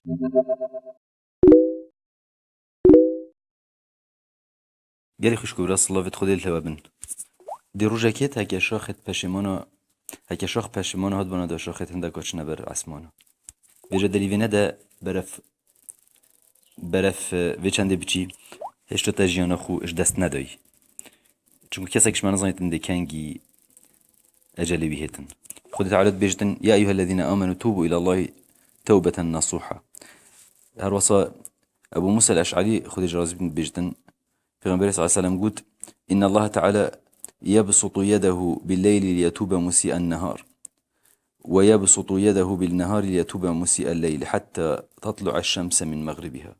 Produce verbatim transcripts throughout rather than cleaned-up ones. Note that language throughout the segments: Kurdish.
Gelî xwişk û bira, silavêt Xwedê li hewe bin. Di rojekê heke şaxêt peşêmana, heke şax peşêmana hat bana da şaxêt hindeka çine ber esmana. Vêca delîvêne de beref, beref, e, vê çendê biçî, hêşta te jiyana xwe ji dest nedayî. Çunku kesek ji me nizanîtin dê kengî ecelê wî hêtin. Xwedê Teala dibêjitin, "Ya eyyuhellezîne amenu tûbû îlallahî tewbeten nesûha." Her wasa Ebu Musa el-Eş'arî, Xwedê ji razî bin, dibêjitin, Pêxemberê sallallahu aleyhi ve sellem got, "İnnallaha Teala yebsutu yedehu billeyli liyetûbe musî'en nehar. Ve yebsutu yedehu bin nehari liyetûbe musî'el leyli hatta tatlu'eş şemse min mexribiha."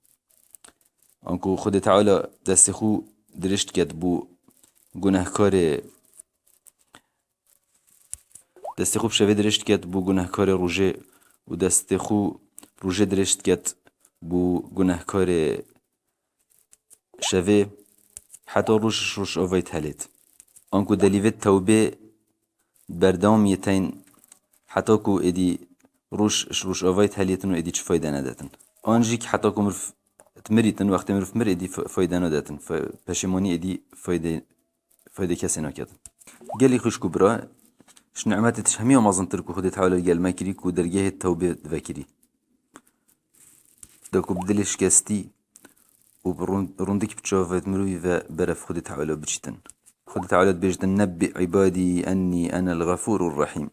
Anku Xwedê Teala destê xwe dirêj diket bo gunehkarê, destê xwe bi şevê dirêj diket bo gunehkarê rojê û destê xwe rojê dirêj diket bo gunehkarê şevê heta roj ji rojavayî dihelêt. Anku delîvêt tewbê berdewam yê teyn heta ku êdî roj ji rojavayî dihelêtin û êdî çi fayde nedetin. An jî ki heta ku mirov dimirîtin, wextê mirov mir êdî fa-, fayde nedetin, fa-, peşêmanî êdî fayde, fayde kesê naketin. Gelî xwişk û bira, ji nimetê tişt hemiya mezintir ku Xwedê Teala li gel me kirî ku dergehê tewbê vekirî. Da ku bi dilê şikestî û bi rûn-, rûndik bi çavêt mirovî ve beref Xwedê Teala biçîtin. Xwedê Teala dibêjitin, "Nebbî îbadî ennî enel xefûrur rehîm."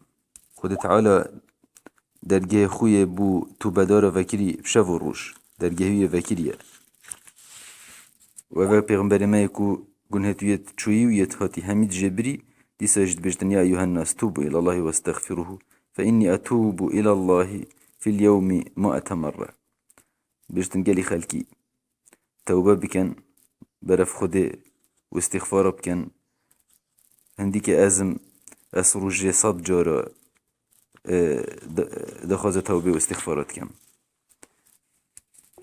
Xwedê Teala dergehê xwe yê bo tûbedara vekirî bi şev û roj. Dergehê wî yê vekirî ye. Û ev e pêxemberê me yê ku gunhê tu yê çûyî û yê hatî hemî dijê birî, dîsa jî dibêjitin, "Ya eyyuhen nas tûbû îlallahî westexfirûhû fe innî etûbû îlallahî fil yewmî mi'ete merre." Bêjtin gelî xelkî tewbe bikin, beref Xwedê û îstîxfara bikin. Hindîkê ez im, ez rojê sed cara, e, di-, dixwaze tewbê û îstîxfara dikim.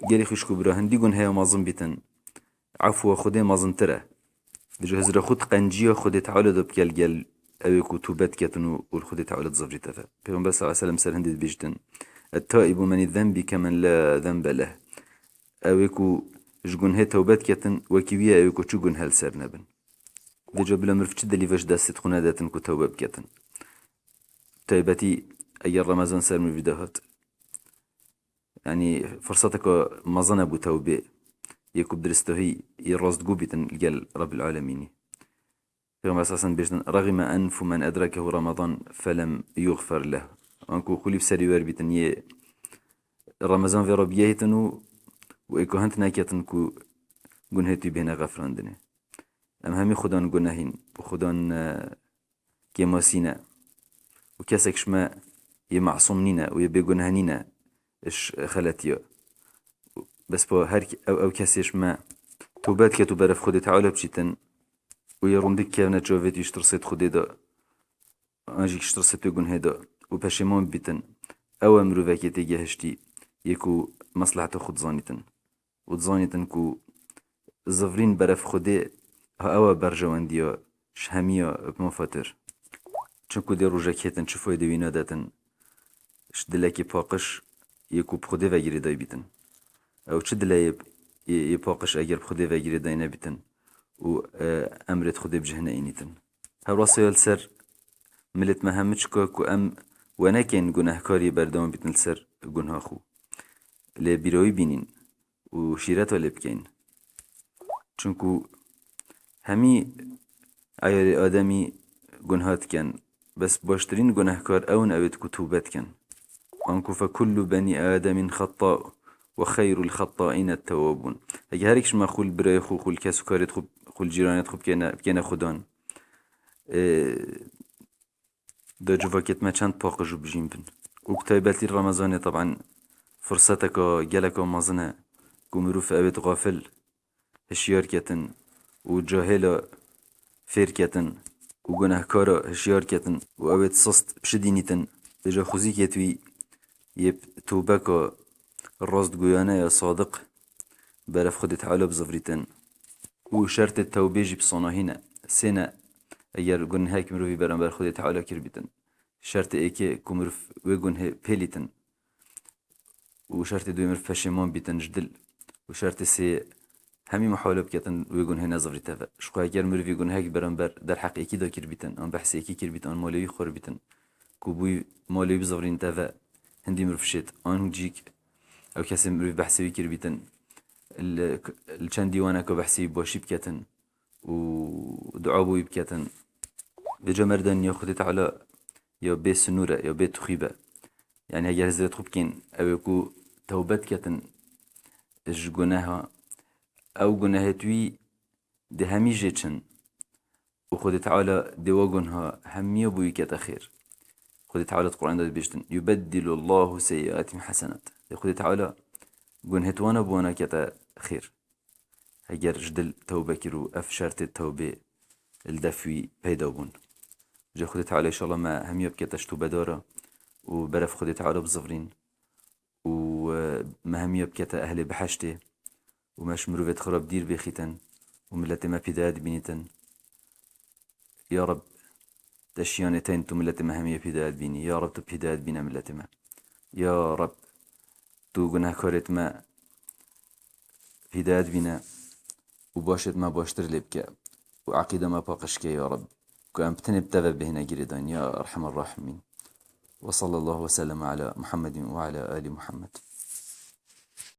Gelî xwişk û bira, hindî gunheya mezin bîtin, efwa Xwedê mezintir e. Di ji hizra xwe di qenciya Xwedê Teala de bi gel gel ew ê ku tûbe diketin û, û li Xwedê Teala dizivrîte ve. Pêxember sallallahu aleyhi ve sellem ser hindê dibêjtin, "Et-taibu menî zenbî kemen la zenbe leh." Ew ê ku ji gunhê tewbe diketin, wekî wî ye ew ê ku çi gunhe li ser nebin. Vêca bila mirov çi delîve ji destê xwe nedetin ku tewbe biketin. Taybetî eger Remezan ser mirovî de hat. Yanî, firsateke mezin e bo tewbê, yê ku bi diristahî yê rastgû bîtin li gel Rebbil Alemînî. Pêxember sallallahu aleyhi ve sellem bêjtin, "Rexîme enfu men edrekehu Ramadan felem yuxfer leh." Anku xwilî bi serî wer bîtin, yê Remezan vê re bigehîtin û, û ê ku hind neketin ku gunhê tu bêne xefirandinê. Em hemî xudan gunehîn û xudan, e, kêmasî ne. Û kesek ji me yê masûm nîne û yê bêguneh nîne ji xeletiya. Bes po her ke-, ew, ew kesê ji me tobe diket û beref Xwedê Teala biçîtin û yê rûndik kevne çavêt wî ji tirsêt Xwedê de, an jî ji tirsêt wê gunhê de û peşêman bibîtin, ew e mirovekê têgehiştî yê ku mesleheta xwe dizanîtin. û dizanîtin ku zivrîn beref Xwedê ha ew e berjewendiya ji hemiya bi mafetir. Çimku dê rojek hêtin çi faydê wî nadetin ji dilekê paqij yê ku bi Xwedê ve girêdayî bîtin. Ew çi dileyê yê, yê paqij eger bi Xwedê ve girêdayî nebîtin û, e, emrêt Xwedê bi cih neînîtin. Hewra seyal ser milêt me hemiçka ku em wenekên gunehkarî berdewam bîtin li ser gunha xwe. Lê bîroyî bînîn û şîreta lê bikeyn. Çunku hemî eyalê Ademî gunha dikin. Bes baştirîn gunehkar ew in ewêt ku tûbe dikin. Anku fe kullu benî Ademîn xetta ve xeyrul xettaîne tewabûn. Heke her yek ji me xwe li birayê xwe, xwe li kes û karêt xwe, xwe li cîranêt xwe bikêne, bikêne xudan. Ê, da civakêt me çend paqij û bijîn bin. Û bi taybetî Remezanê, teben, firseteka geleka mezin e ku mirov ewêt xafil hişyar ketin û cahêla fêr ketin û gunehkara hişyar ketin û ewêt sist bişidînîtin, vêca xwezîkêt wî yê bi tûbeka rastgoyane ya sadiq beref Xwedê Teala bizivrîtin. Û şertê tewbê jî bi sanahî ne. Sê ne, eger gunhek mirovî beramber Xwedê Teala kiribîtin. Şertê êkê ku mirov wê gunhê pêlîtin. û şertê duyê mirov peşêman bîtin ji dil û şertê sê hemî muhawele biketin wê gunhê nezivrîte ve. Ji xwe heger mirov vî gunhek beramber derheq êkî de kir bîtin, an behsê êkî kir bîtin, an malê wî xwar bîtin, ku bûyî malê wî bizivrînte ve hindî mirov şêt, an jî ew kesê mirov behsê wî kir bîtin, li, li çend dîwaneke behsê wî başî biketin û dua bo wî biketin. Vêca merdaniya Xwedê Teala ya bê sinûr e, ya bê tixûyb e. Yanî heger hizrê xwe bikên, ew ê ku tewbe diketin ji guneha, ew gunehêt wî di hemî jê çin û Xwedê Teala dê wa gunha hemiya bo wî kete xêr. Xwedê Teala di Qur'an de dibêjtin, "Yubeddilullahu seyyiatihim hasenat." Dê Xwedê Teala gunhêt wana bo wana kete xêr. Heger ji dil tewbe kir û ev şertê tewbê li def wî peyda bûn. Ji Xwedê Teala înşallah me hemiya bikete ji tewbedara û berev Xwedê Teala bizivrîn û, e, me hemiya bikete ehlê behiştê û me ji mirovêt xirab dîr bêxîtin û miletê me pîdayet bînîtin. Ya Reb, te şiyanê teyn tu miletê me hemiye pîdayet bînî. Ya Reb, tu pîdayet bîne miletê me. Ya Reb, tu gunehkarêt me pîdayet bîne û başêt me baştir lê bike û eqîda me paqij ke ya Reb. Ku em bi tenê bi te ve bihêne girêdan ya Erhemer Rahimîn. Ve sallallahu ve sellem ala Muhammedin ve ala ali Muhammed.